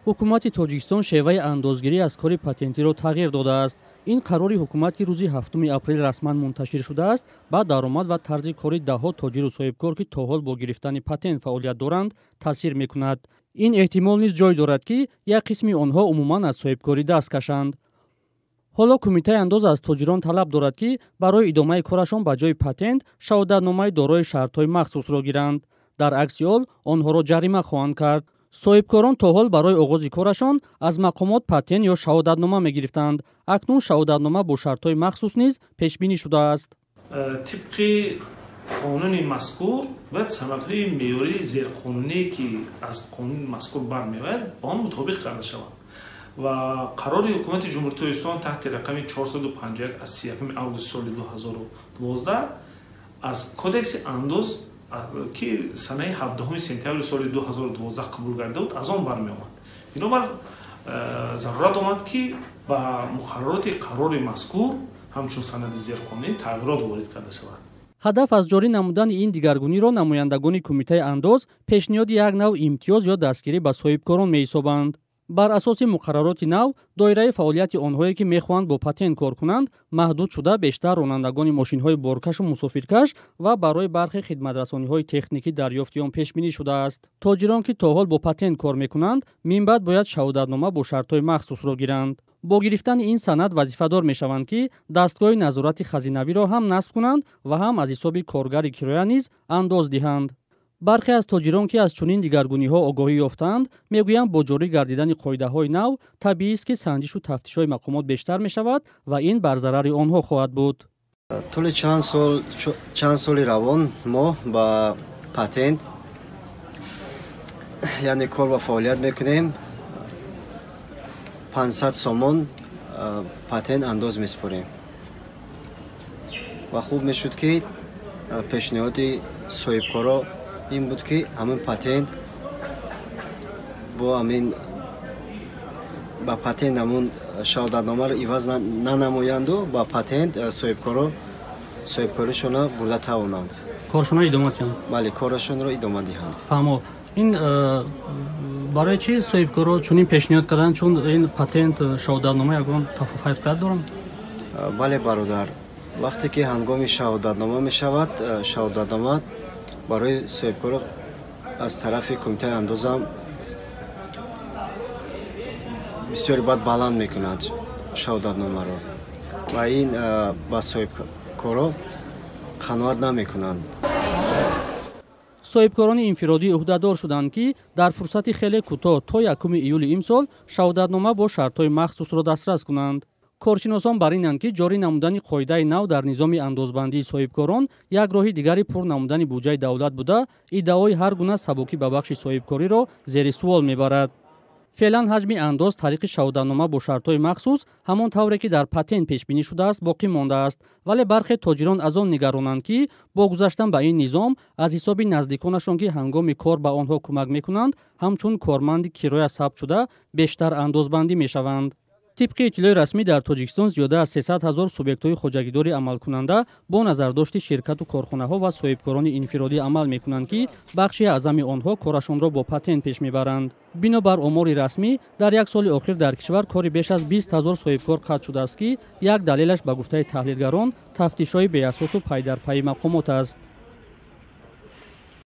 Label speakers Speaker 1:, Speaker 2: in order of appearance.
Speaker 1: Ҳукумати Тоҷикистон шеваи андозгирӣ аз кори патентиро тағйир додааст. Ин қарори ҳукумат, ки рӯзи 7 апрел расман мунташир шудааст, ба даромад ва тарзи кори даҳҳо тоҷиру соҳибкор, ки то ҳол бо гирифтани патент фаъолият доранд, таъсир мекунад. Ин эҳтимол низ ҷой дорад, ки як қисми онҳо умуман аз соҳибкорӣ даст кашанд. Ҳоло Кумитаи андоз аз тоҷирон талаб дорад, ки барои идомаи корашон ба ҷои патент шаҳодатномаи дорои шартҳои махсусро гиранд. Дар акси ҳол онҳоро ҷарима хоҳанд кард. Соҳибкорон то ҳол барои оғози корашон аз мақомот патент ё шаҳодатнома мегирифтанд. Акнун шаҳодатнома бо шартҳои махсус низ пешбинӣ шудааст.
Speaker 2: Тибқи қонуни мазкур бояд санадҳои меъёрии зерқонуние, ки аз қонуни мазкур бармеояд, ба он мутобиқ карда шаванд. Ва қарори Ҳукумати Ҷумҳурии Тоҷикистон таҳти рақами 451 аз 31 августи соли 2012 аз Кодекси андоз, ки санаи 17 сентябри соли 2012 қабул гардида буд, аз он бармеомад. Бинобар зарурат омад, ки ба муқаррароти қарори мазкур ҳамчун санади зерқонунӣ тағйирот ворид карда шавад.
Speaker 1: Ҳадаф аз ҷорӣ намудани ин дигаргуниро намояндагони Кумитаи андоз пешниҳоди як нав имтиёз ё дастгирӣ ба соҳибкорон меҳисобанд. Бар асоси муқаррароти нав, доираи фаъолияти онҳое, ки мехоҳанд бо патент кор кунанд, маҳдуд шуда, бештар ронандагони мошинҳои боркашу мусофиркаш ва барои бархе хидматрасониҳои техникӣ дарёфти он пешбинӣ шудааст. Тоҷирон, ки то ҳол бо патент кор мекунанд, минбаъд бояд шаҳодатнома бо шартҳои махсусро гиранд. Бо гирифтани ин санад вазифадор мешаванд, ки дастгоҳи назорати хазинавиро ҳам насб кунанд ва ҳам аз ҳисоби коргари кироя низ андоз диҳанд. Бархе аз тоҷирон, ки аз чунин дигаргуниҳо огоҳӣ ёфтаанд, мегӯянд, бо ҷорӣ гардидани қоидаҳои нав табиист, ки санҷишу тафтишҳои мақомот бештар мешавад ва ин бар зарари онҳо хоҳад буд.
Speaker 3: Тӯли чанд соли равон мо ба патент, яъне кор ва фаъолият мекунем. 500 сомон патент андоз месупорем ва хуб мешуд, ки пешниҳоди соҳибкоро ин буд, ки ҳамин патент бо ҳамин ба патент ҳамун шаҳодатномаро иваз нанамоянду ба патент соҳибкоро соҳибкоришонро бурда тавонанд.
Speaker 1: Коршонро идома диҳанд.
Speaker 3: Бале, корашонро идома диҳанд.
Speaker 1: Фаҳмо. Ин барои чӣ соҳибкоро чунин пешниҳод карданд? Чун ин патент, шаҳодатнома ягон фарқият доранд?
Speaker 3: Бале, бародар, вақте ки ҳангоми шаҳодатнома мешавад, шаҳодатнома барои соҳибкоро аз тарафи Кумитаи андозам бисёри бад баланд мекунад шаҳодатномаро ва ин ба соҳибкоро қаноат намекунанд.
Speaker 1: Соҳибкорони инфиродӣ ӯҳдадор шуданд, ки дар фурсати хеле кӯтоҳ, то 1 июли имсол, шаҳодатнома бо шартҳои махсусро дастрас кунанд. Коршиносон бар инанд, ки ҷорӣ намудани қоидаи нав дар низоми андозбандии соҳибкорон як роҳи дигари пур намудани буҷаи давлат буда, иддаои ҳар гуна сабукӣ ба бахши соҳибкориро зери суол мебарад. Феълан ҳаҷми андоз тариқи шаҳодатнома бо шартҳои махсус ҳамон тавре ки дар патент пешбинӣ шудааст, боқӣ мондааст, вале бархе тоҷирон аз он нигаронанд, ки бо гузаштан ба ин низом аз ҳисоби наздиконашон, ки ҳангоми кор ба онҳо кӯмак мекунанд, ҳамчун корманди кироя сабт шуда, бештар андозбандӣ мешаванд. Тибқи иттилои расмӣ, дар Тоҷикистон зиёда аз 300 ҳазор субъектҳои хоҷагидори амалкунанда бо назардошти ширкату корхонаҳо ва соҳибкорони инфиродӣ амал мекунанд, ки бахши аъзами онҳо корашонро бо патент пеш мебаранд. Бино бар омори расмӣ, дар як соли охир дар кишвар кори беш аз 20 ҳазор соҳибкор қатъ шудааст, ки як далелаш, ба гуфтаи таҳлилгарон, тафтишҳои беасосу пайдарпайи мақомот аст.